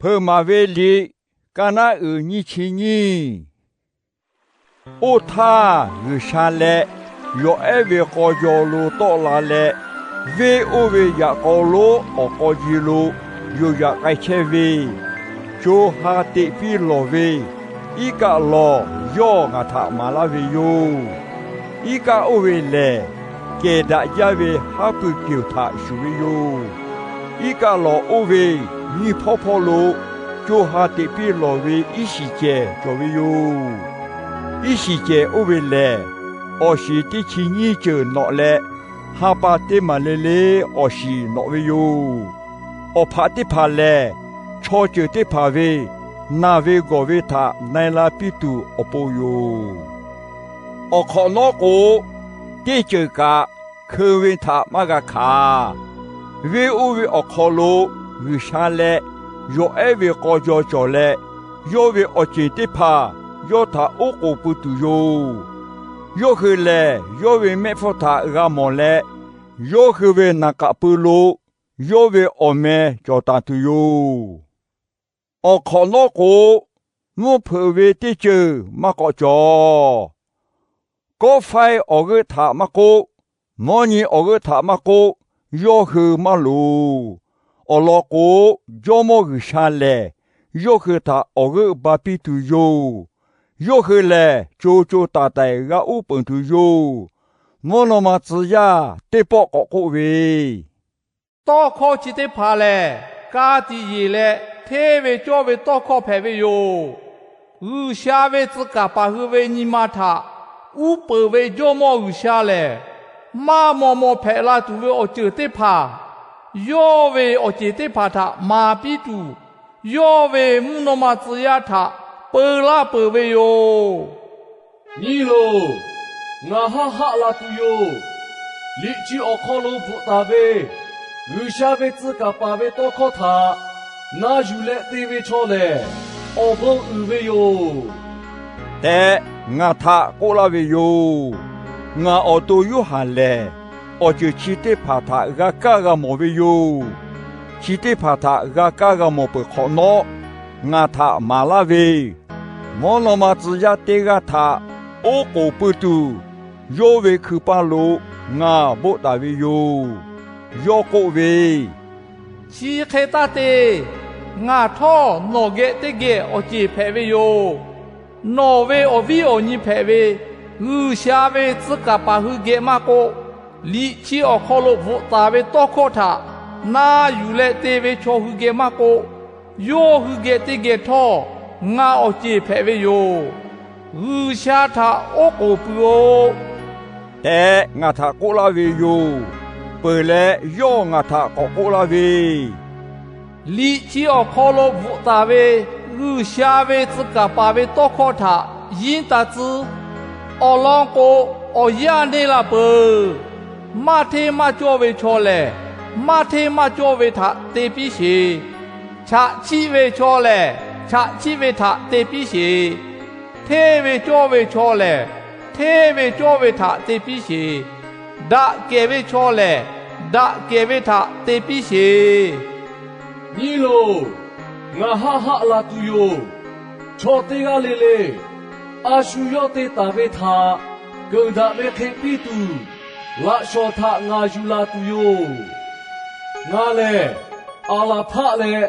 Hpeuꞈ maˍ ve liꞈ, kaˇ naˉ uiˍ nyiˇ chi nyiˇ. Oˇ htaˇ, G'uiˬsha leh yawˬ ehˉ ve k'aw jaw lo tawˆ la leh, venˇ oˇ ve yaꞈ k'aw lonˉ awˬ k'aw ji lo yoˬ yaꞈ k'ai chehˇ ve, co ha teꞈ piˇ lawˬ ve iˉ kaˆ lawˬ yawˇ ngaˬ htaꞈ maˍ laˇ ve yoˬ. Iˉ kaˆ oˇ ve lehˬ, kehˬ daꞈ jaˇ ve haˉ pui ceuˬ htaꞈ shuˍ ve yoˬ. Iˉ kaˆ lawˬ oˇ ve nyiˇ hpawˇ hpawˇ lo co ha teꞈ piˇ lawˬ ve iˉ shiˍ cehˬ cawˬ ve yoˬ. Iˉ shiˍ cehˬ oˇ ve lehˬ, awˬ shiˍ teˇ chi nyiˇ ceuˬ nawꞈ leh, ha pa teˇ maˬ le le awˬ shiˍ nawꞈ ve yoˬ. Awˬ hpaꞈ teˇ hpaˍ lehˬ, chaw ceuˬ teˇ hpaˍ ve naˬ ve gawˬ ve htaꞈ na e la piˇ tuˬ awˬ pon yoˬ. Awˬ hk'awꞈ nawˉ k'o, teˇ ceuˬ kaꞈ hkeu ve htaꞈ maˇ g'a hkanˍ. Venˇ oˇ ve awˬ hk'aw lo G'uiˬsha leh yawˬ ehˉ ve k'aw jaw cawˬ leh, yawˇ ve awˬ ceˬ teˇ hpaˍ yawˇ htaꞈ oˉ k'oˍ pui tuˬ yoˬ. Yawˇ hui lehˬ, yawˇ ve mehˆ hpfuhˇ htaꞈ g'a mawˬ leh, yawˇ hui ve naˍ k'aꞈ pui lo yawˇ ve awˬ meh cawˬ taˍ tuˬ yoˬ. Awˬ hk'awꞈ nawˉ k'o, mvuhˇ hpeuꞈ ve teˇ ceuˬ maˇ k'awꞈ cawˬ. Kawˆ faiˇ awˬ g'euˆ htaꞈ maˇ k'oˆ, mawˇ nyi awˬ g'euˆ htaꞈ maˇ k'oˆ, yawˇ hui maˇ loˍ. Awˬ lawn k'o, Jawˇmawˇ G'uiˬsha lehˬ, yawˇ hui htaꞈ awˬ g'euˆ ba piˇ tuˬ yoˬ. Yawˇ hui lehˬ, co co taiˍ taiˍ g'a uˉ peunˍ tuˬ yoˬ. Mvuhˇ naw ma tcuh yaˇ teˇ pawˆ k'awꞈ k'oˆ ve, Tawˇ hkawˇ chi teˇ hpaˍ lehˬ, ka tiꞈ yeˬ leh hteˇ ve cawˇ ve tawˇ hkawˇ hpehꞈ ve yoˬ. G'uiˬsha ve tcuh kaˍ paˍ hui ve nyi ma htaꞈ uˉ peunˍ ve Jawˇmawˇ G'uiˬsha lehˬ, maˇ maw maw hpehꞈ la tuˬ ve awˬ ceuˬ teˇ hpaˍ, yawˇ ve awˬ ceˬ teˇ hpaˍ htaꞈ maˍ piˇ tuˬ, yawˇ ve mvuhˇ naw ma tcuh yaˇ htaꞈ peu laˇ peuˬ ve yoˬ. Nyi loˬ, ngaˬ haˆ haˆ la tuˬ yoˬ. Liꞈ chi awˬ hk'aw lo bvuhꞈ taˍ ve G'uiˬsha ve tcuh kaˍ paˍ ve tawˇ hkawˇ htaꞈ na yuˬ leh te ve chaw lehˬ, awˬ bon uiˍ ve yoˬ, tehꞈ ngaˬ htaꞈ k'oˆ laˇ ve yoˬ. Ngaˬ awˬ to Yoˇhanˬ lehˬ, awˬ ceuˬ chi teˇ hpaˍ htaꞈ g'a kaˇ g'a mawˬ ve yoˬ. Chi teˇ hpaˍ htaꞈ g'a kaˇ g'a mawˬ peuˬ hk'awꞈ nawˉ, ngaˬ htaꞈ maˍ laˇ ve mvuhˇ naw ma tcuh yaˇ teˇ g'aˇ htaꞈ oˉ k'oˍ pui tuˬ, yawˇ ve hkui paˇ lo ngaˬ boˆ taˍ ve yoˬ. Yawˇ k'oˆ ve, Chi hk'e taˇ te. Ngaˬ htawˇ nawˬ geh teˇ geh awˬ ceˬ hpehꞈ ve yoˬ. Nawˬ ve awˬ viˉ awˬ nyi hpehꞈ ve G'uiˬsha ve tcuh kaˍ paˍ hui geh maˇ k'oˆ, liꞈ chi awˬ hk'aw lo bvuhꞈ taˍ ve tawˇ hkawˇ htaꞈ na yuˬ leh te ve chaw hui geh maˇ k'oˆ, yawˇ hui geh teˇ geh htawˇ ngaˬ awˬ ceˬ hpehꞈ ve yoˬ. G'uiˬsha htaꞈ oˉ k'oˍ pui-oˬ, tehꞈ ngaˬ htaꞈ k'oˆ laˇ ve yoˬ. Peuˬ leh, yawˇ ngaˬ htaꞈ k'awꞈ k'oˆ laˇ ve, Liꞈ chi awˬ hk'aw lo bvuhꞈ taˍ ve G'uiˬsha ve tcuh kaˍ paˍ ve tawˇ hkawˇ htaꞈ yinˉ taˇ tcuhˉ. Awˬ lawn k'o, awˬ yanˇ neˇ la peuˬ. Maˇ hteˇ maˇ cawˇ ve chaw lehˬ, maˇ hteˇ maˇ cawˇ ve htaꞈ te piˇ sheˍ. Chaꞈ chiˆ ve chaw lehˬ, chaꞈ chiˆ ve htaꞈ te piˇ sheˍ. Hteˇ ve cawˇ ve chaw lehˬ, hteˇ ve cawˇ ve htaꞈ te piˇ sheˍ. Daꞈ kehˬ ve chaw lehˬ, daꞈ kehˬ ve htaꞈ te piˇ sheˍ. Nyi loˬ, ngaˬ haˆ haˆ la tuˬ yoˬ. Chaw teˇ g'aˇ le le a shu yawˇ te taˍ ve htaꞈ keunˍ daꞈ ve hk'e piˇ tuˬ, laꞈ shawˍ htaꞈ ngaˬ yuˬ la tuˬ yoˬ. Ngaˬ lehˬ, Aˍlaˍhpaˆ leh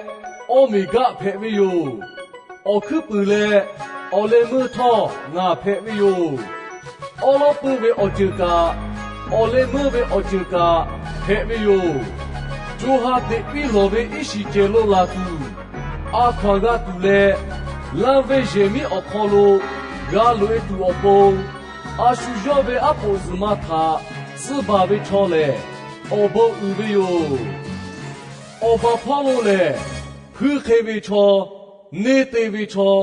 Awˇmeˍgaˆ hpehꞈ ve yoˬ. Awˬ hkuiˉ puiˍ leh awˬ leh meuˇ htawˇ ngaˬ hpehꞈ ve yoˬ. Awˉ lawˉ puiˇ ve awˬ ceuˬ kaꞈ, awˬ leh meuˇ ve awˬ ceuˬ kaꞈ hpehꞈ ve yoˬ. Co ha teꞈ piˇ lawˬ ve iˉ shiˍ cehˬ lo laˬ tuˬ, a hkaw anˬ g'a tuˬ leh, lanˇ venˇ yehˬ miˉ awˬ hk'aw lo g'a loꞈ-e tuˬ awˬ pon, a shu yawˇ ve aˉ poꞈ zuhˬ ma htaꞈ tcuhˇ baˬ ve chaw lehˬ, awˬ bon uiˍ ve yoˬ. Awˬ baˬ hpawˇ lo lehˬ, hkuiˉ hk'e ve chaw, neˇ te ve chaw,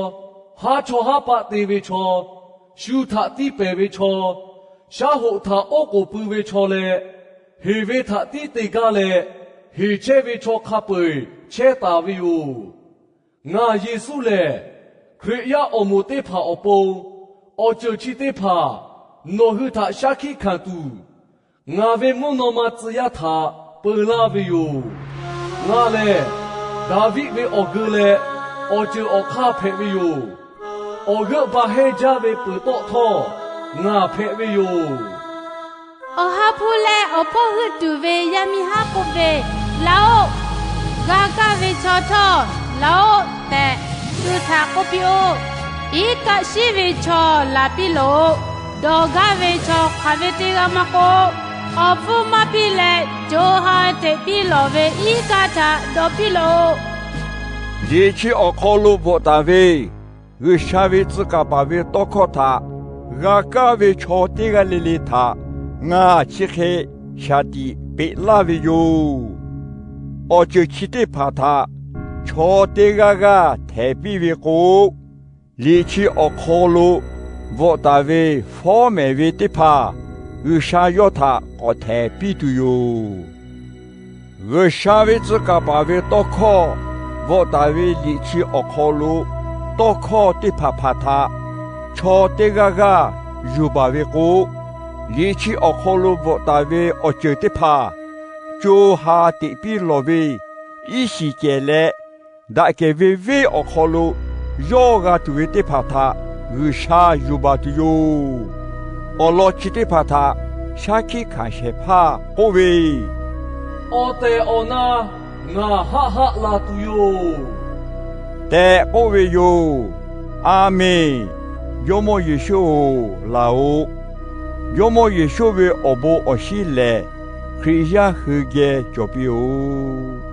haˉ chawˇ haˉ paˆ te ve chaw, shu htaꞈ tiˇ pehˍ ve chaw, shaˉ hoꞈ htaꞈ oˉ k'oˍ pui ve chaw leh, heˍ ve htaꞈ tiˉ te gaˇ leh, heˍ chehˇ ve chaw hk'a peu-eˬ chehˇ taˍ ve yoˬ. Ngaˬ Yeˍsuˆ lehˬ, Hkriꞈ yaˇ awˬ moˍ teˇ hpaˍ awˬ pon awˬ ceuˬ chi teˇ hpaˍ nawˬ hui htaꞈ shaˉ hkiˆ hkanˍ tuˬ, ngaˬ ve mvuhˇ naw ma tcuh yaˇ htaꞈ peu laˇ ve yoˬ. Ngaˬ lehˬ, Daˍviˆ ve awˬ geu leh awˬ ceuˬ awˬ hk'aˇ hpehꞈ ve yoˬ. Awˬ g'euˆ ba hehnˇ jaˇ ve peuˬ tawˆ htawˇ ngaˬ hpehꞈ ve yoˬ. Awˬ ha hpu leh awˬ hpawˇ heuˆ tuˬ ve yaˇ miˇ haˉ k'oˆ ve, Laˬ-oˆ, g'a kaˇ ve chaw htawˇ laˬ-oˆ tehꞈ, tuˬ htaꞈ k'oˆ piˇ-oˆ. Iˉ kaˆ shiˉ ve chaw laˬ piˇ lawˬ-oꞈ. Dawˬ gaˇ ve chaw hk'aˬ ve teˇ g'aˇ maˇ k'oˆ, awˬ hpfuhˇ maˇ piˇ leh co ha teꞈ piˇ lawˬ ve iˉ kaˆ htaꞈ dawˬ piˇ lawˬ-oꞈ. Liꞈ chi awˬ hk'aw lo bvuhꞈ taˍ ve G'uiˬsha ve tcuh kaˍ paˍ ve tawˇ hkawˇ htaꞈ g'a kaˇ ve chaw teˇ g'aˇ le le htaꞈ ngaˬ chi hk'e shaˍ tiꞈ peꞈ laˇ ve yoˬ. Awˬ ceuˬ chi teˇ hpaˍ htaꞈ chaw teˇ g'aˇ g'aˇ htehˍ piˇ ve k'o, liꞈ chi awˬ hk'aw lo bvuhꞈ taˍ ve fawˉ mehˍ ve teˇ hpaˍ G'uiˬsha yawˇ htaꞈ k'awꞈ htehˍ piˇ tuˬ yoˬ. G'uiˬsha ve tcuh kaˍ paˍ ve tawˇ hkawˇ bvuhꞈ taˍ ve liꞈ chi awˬ hk'aw lo tawˇ hkawˇ teˇ hpaˍ hpaˍ htaꞈ chaw teˇ g'aˇ g'aˇ yuˬ baˬ ve k'o, liꞈ chi awˬ hk'aw lo bvuhꞈ taˍ ve awˬ ceuˬ teˇ hpaˍ co ha teꞈ piˇ lawˬ ve iˉ shiˍ cehˬ leh, daꞈ kehˬ ve venˇ awˬ hk'aw lo yawˇ g'a tuˬ ve teˇ hpaˍ htaꞈ G'uiˬsha yuˬ baˬ tuˬ yoˬ. Awˬ lawn chi teˇ hpaˍ htaꞈ shaˉ hkiˆ hkanˍ shehˍ hpaˇ k'oˆ ve, Awˬ tehˬ awˬ na ngaˬ haˆ haˆ la tuˬ yoˬ tehꞈ k'oˆ ve yoˬ. A menˬ. Jawˇmawˇ Yeˍsuˆ-oˬ, laˬ-oꞈ. Jawˇmawˇ Yeˍsuˆ ve awˬ bon awˬ shinˉ lehˬ, Hkriꞈ yaˇ hui geh cawˬ piˇ-oˆ.